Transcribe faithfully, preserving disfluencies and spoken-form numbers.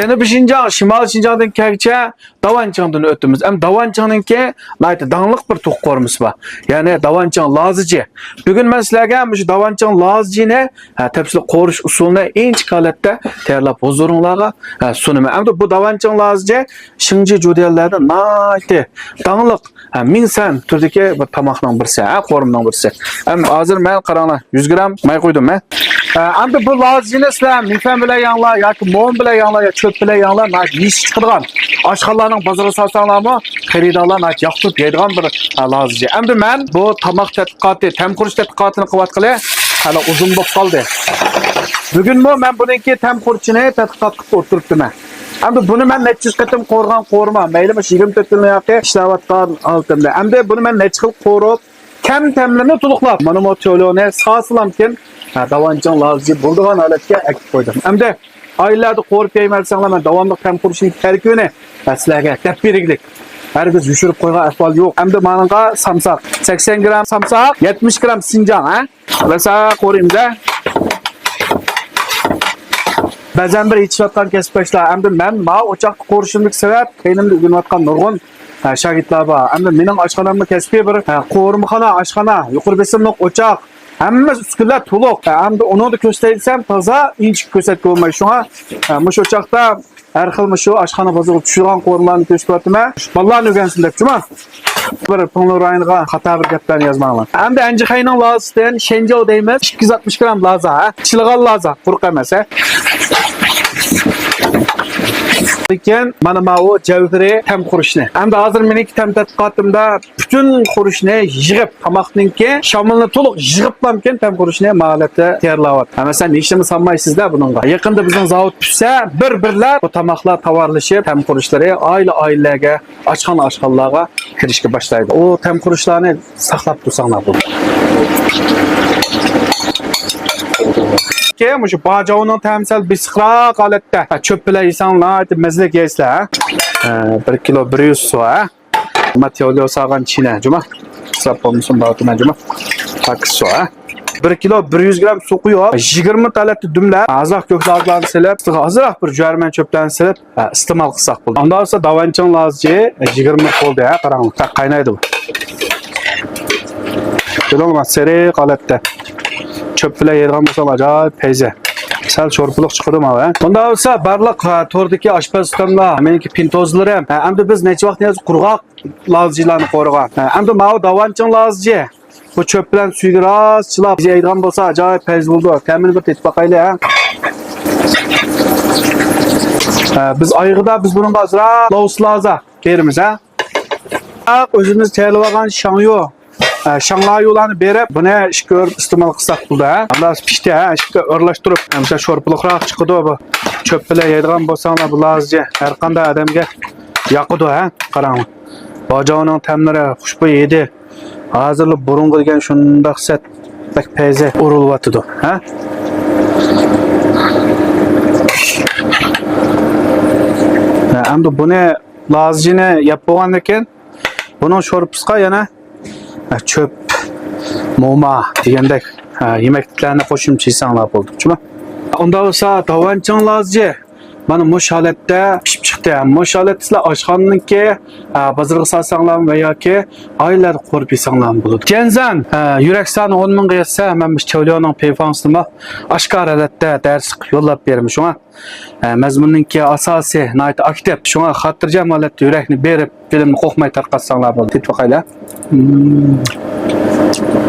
جەنۇبىي شىنجاڭ، شىمالىي شىنجاڭدىن كەلگۈچە داۋانچىڭدىن ئۆتىمىز. ئەمدى داۋانچىڭنىڭكى ناھايىتى داڭلىق بىر توخۇ قورۇمىسى بار. يەنى داۋانچىڭ لازىجى. بۈگۈن مەن سىلەرگە مۇشۇ داۋانچىڭ لازىجىنى، ھە، تەپسىلىي قورۇش ئۇسۇلىنى ئىنچىكە ھالەتتە تەييارلاپ ھۇزۇرۇڭلارغا، ھە، سۇنىمەن. ئەمدى بۇ داۋانچىڭ لازىجى شىڭجى جۇديەنلەردە ناھايىتى داڭلىق، ھە، مىڭسەن تۈردىكى بىر تاماقنىڭ بىرسى، ھە، قورۇمنىڭ بىرسى. ھەم ھازىر مەن قاراڭلار، يۈز گرام ماي قۇيدۇم مەن. ھە، ئەمدى بۇ لازىجىنى سىلەر مىڭفەن بىلەن يەڭلار ياكى موم بىلەن يەڭلار يا چۆپ بىلەن يەڭلار، ناھايىتى يېيىشى چىقىدىغان. ئاشخانىلارنىڭ بازىرىغا سالساڭلارمۇ خېرىدارلار ناھايىتى ياقتۇرۇپ يەيدىغان بىر، ھە، لازىجى. ئەمدى مەن بۇ تاماق تەتقىقاتى، تەم قۇرۇش تەتقىقاتىنى قىلىۋاتقىلى خېلى ئۇزۇن بولۇپ قالدى. بۈگۈنمۇ مەن بۇنىڭكى تەم قۇرۇشىنى تەتقىقات قىلىپ ئولتۇرۇپتىمەن. ئەمدى بۇنى مەن نەچچە يۈز قېتىم قورۇغان قورۇما، مەيلى مۇشۇ يىگىرمە تۆت يىلنىڭ ياقى ئىشلەۋاتقان ھالىتىمدە. ئەمدى بۇنى مەن نەچچە خىل قورۇپ، تەم تەملىرىنى تولۇقلاپ، مانا بۇ تۆلۆنى ساسىلامكىن، ھە، داۋانچىڭ لازىجى بولىدىغان ھالەتكە ئەكىپ قويدۇم. ئەمدى ئائىلىلەردە قورۇپ يەيمەن دېسەڭلار، مەن داۋاملىق تەم قۇرۇشنىڭ تەركىبىنى، ھە، سىلەرگە دەپ بېرىگلىك. ھەرگىز يوشۇرۇپ قويغان ئەھۋال يوق. ئەمدى مانىڭغا سامساق، سەكسەن گرام سامساق، يەتمىش گرام سىنجاڭ، ھە؟ بىلەسە قورۇيمىز، ھە؟ بەزەن بىر يېتىشىۋاتقان كەسىپداشلار، ئەمدى مەن ما ئوچاقتا قورۇشۇمدىكى سەۋەب، كەينىمدە ئۆگىنىۋاتقان نۇرغۇن، ھە، شاگىرتلار بار. ئەمدى مېنىڭ ئاشخاناممۇ كەسپىي بىر، ھە، قورۇمىخانا، ئاشخانا، يۇقىرى بېسىملىق ئوچاق. ھەممە ئۈسكۈنىلەر تولۇق. ھە، ئەمدى ئۇنىڭدا كۆرسىتەي دېسەم، تازا ئىنچىكە كۆرسەتكىلى بولماي. شۇڭا، ھە، مۇشۇ ئوچاقتا ھەر خىل مۇشۇ ئاشخانا بازىرىغا چۈشىدىغان قورۇمىلارنى كۆرسىتىۋاتىمەن. بالىلارنى ئۆگەنسۇن دەپ جۇما. بىر پىڭلۇ رايونىغا خاتا بىر گەپلەرنى يازماڭلار. ئەمدى ئەنجىخەينىڭ لازىسىدىن شەنجياۋ دەيمىز، ئىككى يۈز ئاتمىش گرام لازا، ھە؟ چىلىغان لازا، قۇرۇق ئەمەس، ھە؟ لېكىن مانا ماۋۇ جەۋھىرى تەم قۇرۇشنى. ئەمدى ھازىر مېنىڭكى تەم تەتقىقاتىمدا پۈتۈن قۇرۇشنى يىغىپ، تاماقنىڭكى شامىلىنى تولۇق يىغىپلامكىن تەم قۇرۇشنى ما ھالەتتە تەييارلاۋاتىدۇ. ھە، مەسىلەن، ھېچنېمە سالمايسىز-دە بۇنىڭغا. يېقىندا بىزنىڭ زاۋۇت پۈتسە، بىر-بىرلەپ بۇ تاماقلار تاۋارلىشىپ، تەم قۇرۇشلىرى ئائىلە-ئائىلىلەرگە، ئاشخانا-ئاشخانىلارغا كىرىشكە باشلايدۇ. ئۇ تەم قۇرۇشلارنى ساقلاپ تۇرساڭلار بولىدۇ. كېيىن مۇشۇ باجاۋنىڭ تەمى سەل بېسىقراق ھالەتتە. ھە، چۆپ بىلەن يېسەڭلار، مەززىلىك يەيسىلەر، ھە. ھە، بىر كىلو بىر يۈز سۇ، ھە. ما تياۋلياۋ سالغان چىنە، جۇما. ئىسراپ بولمىسۇن، باۋتىمەن، جۇما. پاكىز سۇ، ھە. بىر كىلو بىر يۈز گرام سۇ قۇيۇپ، يىگىرمە ھالەتتە دۈملەپ، ئازراق كۆك دادىلارنى سېلىپ، ئازراق بىر جۈەرمەن چۆپلەرنى سېلىپ، ھە، ئىستېمال قىلساق بولدى. ئاندا بولسا داۋانچىڭ لازىجى، ھە، يىگىرمە بىر بولدى، ھە، قاراڭ. ھە، قاينايدۇ بۇ. كۆردۈڭلارمۇ، سېرىق ھالەتتە. چۆپ بىلەن يەيدىغان بولسا ئاجايىپ پەيزى. سەل شورپىلىق چىقىدۇ ماۋۇ، ھە. ئۇنداق بولسا بارلىق، ھە، توردىكى ئاشپەز ئۇستاملار، مېنىڭكى پىنتوزلىرىم. ھە، ئەمدى بىز نەچچە ۋاقىت يازدى قۇرغاق لازىجىلارنى قورۇغان. ھە، ئەمدى ماۋۇ داۋانچىڭ لازىجى. بۇ چۆپ بىلەن سۈيىگە راست چىلاپ يەيدىغان بولسا ئاجايىپ پەيزى بولىدۇ. تەمىنى بىر تېتىپ باقايلى، ھە. ھە، بىز ئايىغىدا بىز بۇنىڭغا ئازراق لوۋۇس لازا بېرىمىز، ھە. ئۆزىمىز تەييارلىۋالغان شاڭيۇ، ھە، شاڭلايۇلارنى بېرىپ، بۇنى ئىش كۆرۈپ ئىستېمال قىلساق بولىدۇ، ھە. ئاندىن پىشتى، ھە، ئىشقا ئورۇنلاشتۇرۇپ، ھەمىشە شورپىلىقراق چىقىدۇ بۇ. چۆپ بىلەن يەيدىغان بولساڭلار، بۇ لازىجى ھەر قانداق ئادەمگە ياقىدۇ، ھە. قاراڭلار. باجاۋنىڭ تەملىرى، خۇشبۇي ھىدى ھازىرلا بۇرۇنقى دېگەن شۇنداق سەت بەك پەيزى ئۇرۇلۇۋاتىدۇ، ھە؟ ھە، ئەمدى بۇنى لازىجىنى يەپ بولغاندىن كېيىن بۇنىڭ شورپىسىغا يەنە، ھە، چۆپ، موما دېگەندەك، ھە، يېمەكلىكلەرنى قوشۇمچە يېسەڭلار بولدى، شۇمۇ؟ ئۇنداق بولسا داۋانچىڭ لازىجى مانا مۇشۇ ھالەتتە پىشىپ چىقتى. مۇشۇ ھالەتتە سىلەر ئاشخانىنىڭكى، ئە، بازىرىغا سالساڭلارمۇ ۋە ياكى ئائىلىلەردە قورۇپ يېسەڭلارمۇ بولىدۇ. جيەنزەن، ئە، يۈرەك سانى ئون مىڭغا يەتسە، مەن مۇشۇ چياۋلياۋنىڭ پىڭفاڭسىنىمۇ ئاشكارا ھالەتتە دەرسلىك يوللاپ بېرىمەن. شۇڭا، ئە، مەزمۇننىڭكى ئاساسى ناھايىتى ئاكتىپ. شۇڭا خاتىرجەم ھالەتتە يۈرەكنى بېرىپ، فىلىمنى قورقماي تارقاتساڭلار بولدى. تېتىپ باقايلى. مم.